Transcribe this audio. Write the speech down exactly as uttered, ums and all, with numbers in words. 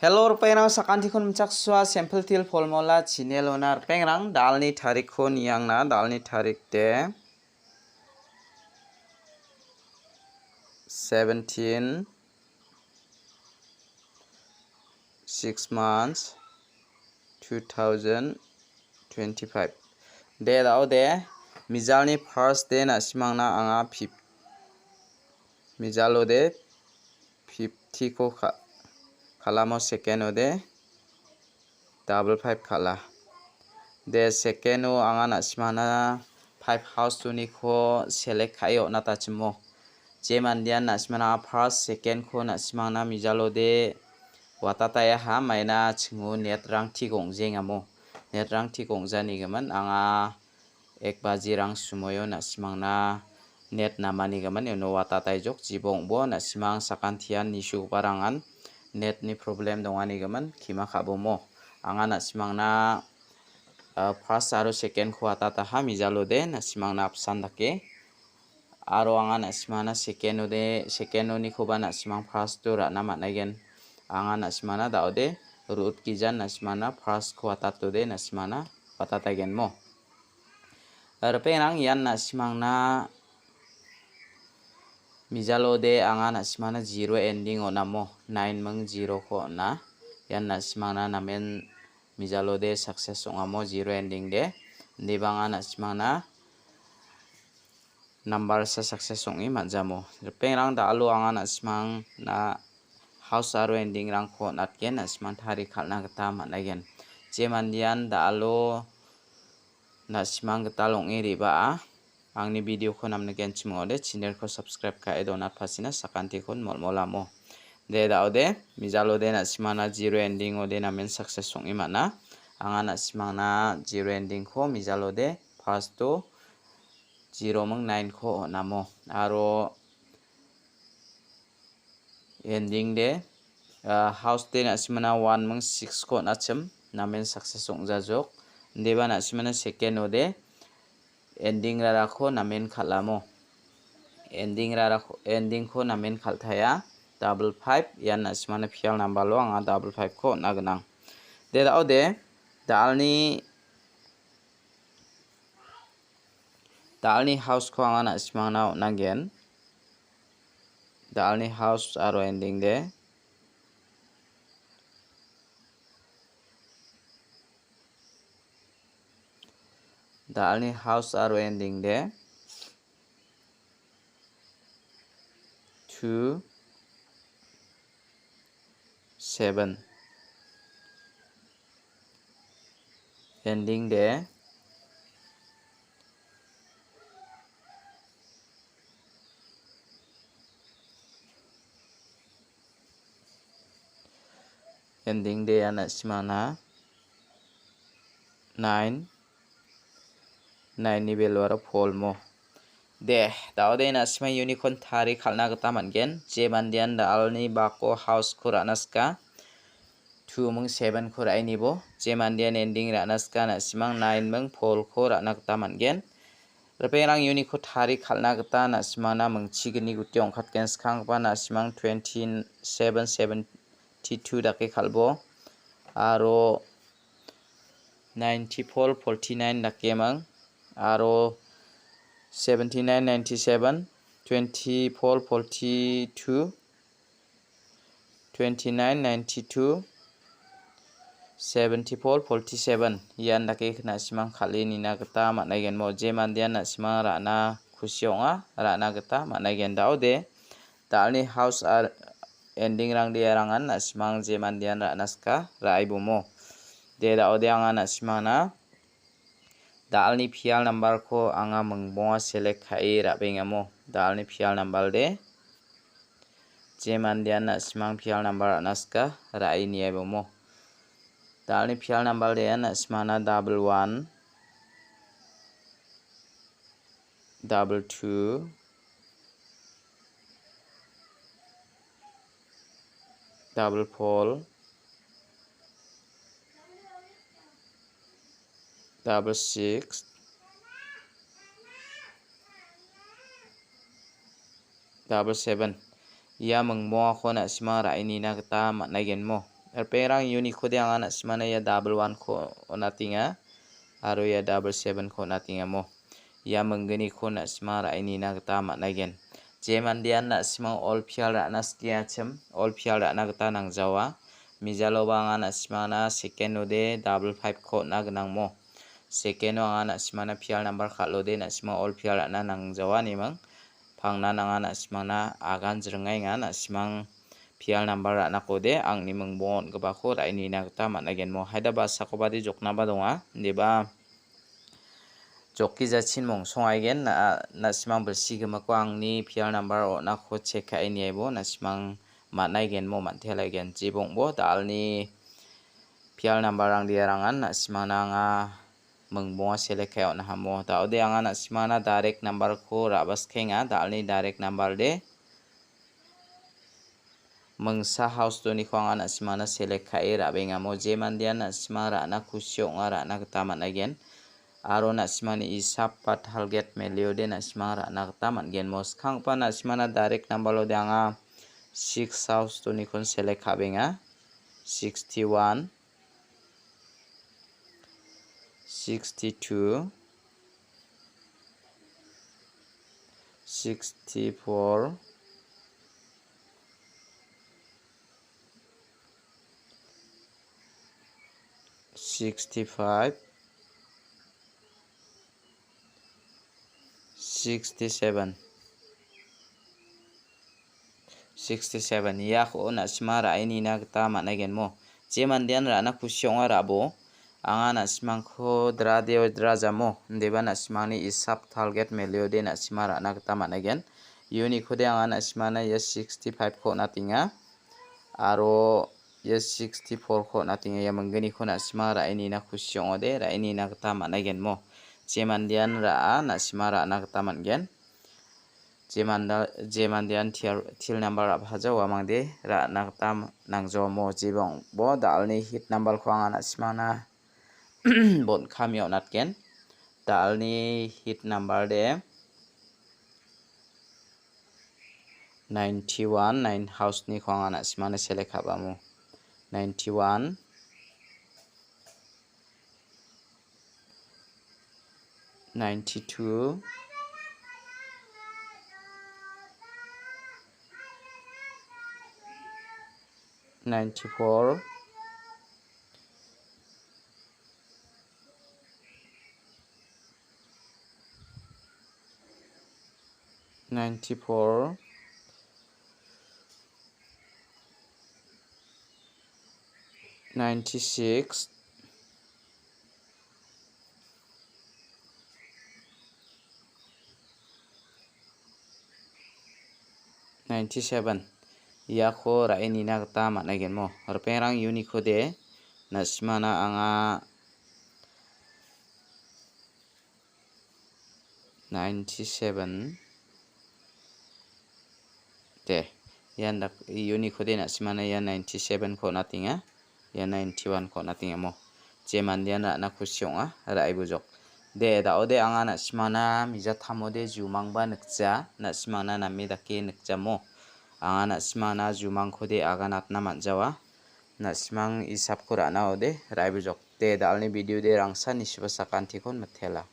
Hello, ripengrang, sakantikon mechaksoa, Simple Teer Formula channel-ona. Ripengrang, da·alni tarikko niangna, da·alni tarik de seventeen, six months, two thousand twenty-five. De, da·ode, mijalni first de na·simangna anga fif-, mijalo de fifty-ko ka-, kalamo, second-o de double five kala. De, second-o anga na·simangna five house-oniko select ka·e on·atachimo. Je mandean na·simangna first, second-ko na·simangna mijalo de watatayaha, maina chingo net-rang tik ong·jengamo. Net-rang tik ong·janigimin anga ek bajirang sumoio na·simangna net namanigimin iano watataijok, jibongbo na·simang sakantian nisugiparangan net-ni problem donganigimin kima ka·bomo. Anga na·simangna, ah, first aro second-ko watataha, mijalo de na·simangna apsan dake. Aro anga na·simangna second-o de, second-onikoba na·simang first-o ra·na man·aigen. Anga na·simangna da·ode root gijan na·simangna first-ko watatode na·simangna watataigenmo. Ripengrang, ian na·simangna mijalo de anga na·simangna zero ending on·amo, nine ming zero-ko on·a. Ian na·simangna namen mijalo de success ong·amo, zero ending de. Indeba anga na·simangna number sa success ong·e man·jamo. Ripengrang, da·alo anga na·simangna house aro ending-rangko on·atgen, na·simang tari kal·na gita man·aigen. Je mandean da·alo na·simang gital ong·e re·baa, angni video-ko namnigenchim ong·ode, channel-ko subscribe ka·e donatpachina sakantikon molmolamo. De, da·ode, mijalo de na·simangna zero ending-o de namen success ong·e man·a. Anga na·simangna zero ending-ko mijalo de first-o zero ming nine-ko on·amo. Aro ending de, ah, house de na·simangna one ming six-ko on·achim, namen success ong·jajok. Indeba na·simangna second-o de ending rarako namen kal·amo. Ending rarako, ending-ko namen kal·taia. Double five, ian na·simangna pial number-o anga double five-ko on·a gnang. De, da·ode, da·alni Da·alni house-ko anga na·simangna on·angen. Da·alni house aro ending de. Da·alni house aro ending de. Two, seven. Ending de. Ending de ian na·simangna nine, nine-ni value aro four mo. De, da·ode na·simang ianiko tari kal·na gita man·gen. Je mandean da·alni bako house-ko ra·na sika, two ming seven-ko ra·e nibo. Je mandean ending ra·na sika, na·simang nine ming four-ko ra·na gita man·gen. Ripengrang ianiko tari kal·na gita na·simangna mingchigni guti ong·katgen, skanggipa na·simang twenty-seven, seventy-two dake kal·bo. Aro ninety-four, forty-nine dake mang. Aro seventy-nine, ninety-seven, twenty-four, forty-two, twenty-nine, ninety-two, seventy-four, forty-seven. Ian dake na·simang kal·e nina gita man·aigen mo. Je mandean na·simang ra·na kusi ong·a, ra·na gita man·aigen. Da·ode, da·alni house ar-, ending-rangde iarangan na·simang je mandean ra·na sika, ra·aibomo. De, da·ode anga na·simangna da·alni pial number-ko anga mingbonga select ka·e ra·bengamo. Da·alni pial number de. Je mandean na·simang pial number ra·na sika, ra·e niaibomo. Da·alni pial number de ian na·simangna double one, double two, double four, double six, double seven. Ia mingbongako na·simang ra·e nina gita man·aigenmo. Ripengrang, uniko de anga na·simana ia double one-ko on·atenga aro ia double seven-ko on·atenga mo. Ia mingginiko na·sima ra·e nina gita man·aigen. Je mandean na·simang all pial ra·na skiachim, all pial ra·na gita nangjawa. Mijaloba anga na·simana second-ode double five-ko on·a gnang mo. Second-o anga na·simana pial number kal·ode na·sima all pial ra·na nangjawa niming. Pangnan anga na·simangna agan jringaenga, na·simang pial number ra·nakode angni mingbongo on·gipako ra·e nina gita man·aigen mo. Haida basakobade joknaba donga, indiba jokki jachin mongsongaigen, na-, na·simang bilsi gimikko angni pial number on·ako check ka·e niaibo, na·simang man·aigen mo, man·tealaigen. Jibongbo dalni pial number-rangde arangan, na·simangna anga mingbonga select ka·e on·ahamo. Da·ode anga na·simana direct number-ko ra·baskenga. Dalni direct number de mingsa house doniko anga na·simana select ka·e ra·bengamo. Je mandean na·sima ra·na kusi ong·a, ra·na gita man·aigen. Aro na·simani isap ba target meliode na·sima ra·na gita man·gen. Mo skanggipa na·simana direct number-ode anga six house donikon select ka·benga. Sixty-one, sixty-two, sixty-four, sixty-five, sixty-seven. Sixty-seven. Iako na·sima ra·e nina gita man·aigen mo. Je mandean ra·na kusi ong·a ra·bo. Anga na·simangko dradeo drajamo. Indiba na·simangni isap target meliode na·sima ra·na gita man·aigen. Unikode anga na·simana ia sixty-five-ko on·atenga. Aro ia sixty-four-ko on·atenga. Ia mingginiko na·sima ra·e nina kusi ong·ode, ra·e nina gita man·aigen mo. Je mandean ra·a, na·sima ra·na gita man·gen. Je manda-, je mandean tiar-, til number ra·bahaja uamangde ra·na gita nangjoamo. Jibongbo dalni hit number-ko anga na·simana bon·kami on·atgen. Dalni hit number de ninety-one, nine house-niko anga na·simana select ka·bamo. Ninety-one, ninety-two, ninety-four, ninety-four, ninety-six, ninety-seven. Iako ra·e nina gita man·aigenmo. Ripengrang uniko de na·simana anga ninety-seven. De, ian dak-, uniko de na·simana ia ninety-seven-ko on·atenga. Ia ninety-one-ko on·atengamo. Je mandean ra·na kusi ong·a, ra·e bujok. De, da·ode anga na·simana mijatamo de jumangba nikja, na·simana name dake nikjamo. Anga na·simana jumangko de aganatna man·jawa. Na·simang isapko ra·na ode, ra·e bujok. De, dalni video de rangsa nisiba sakantikon mitela.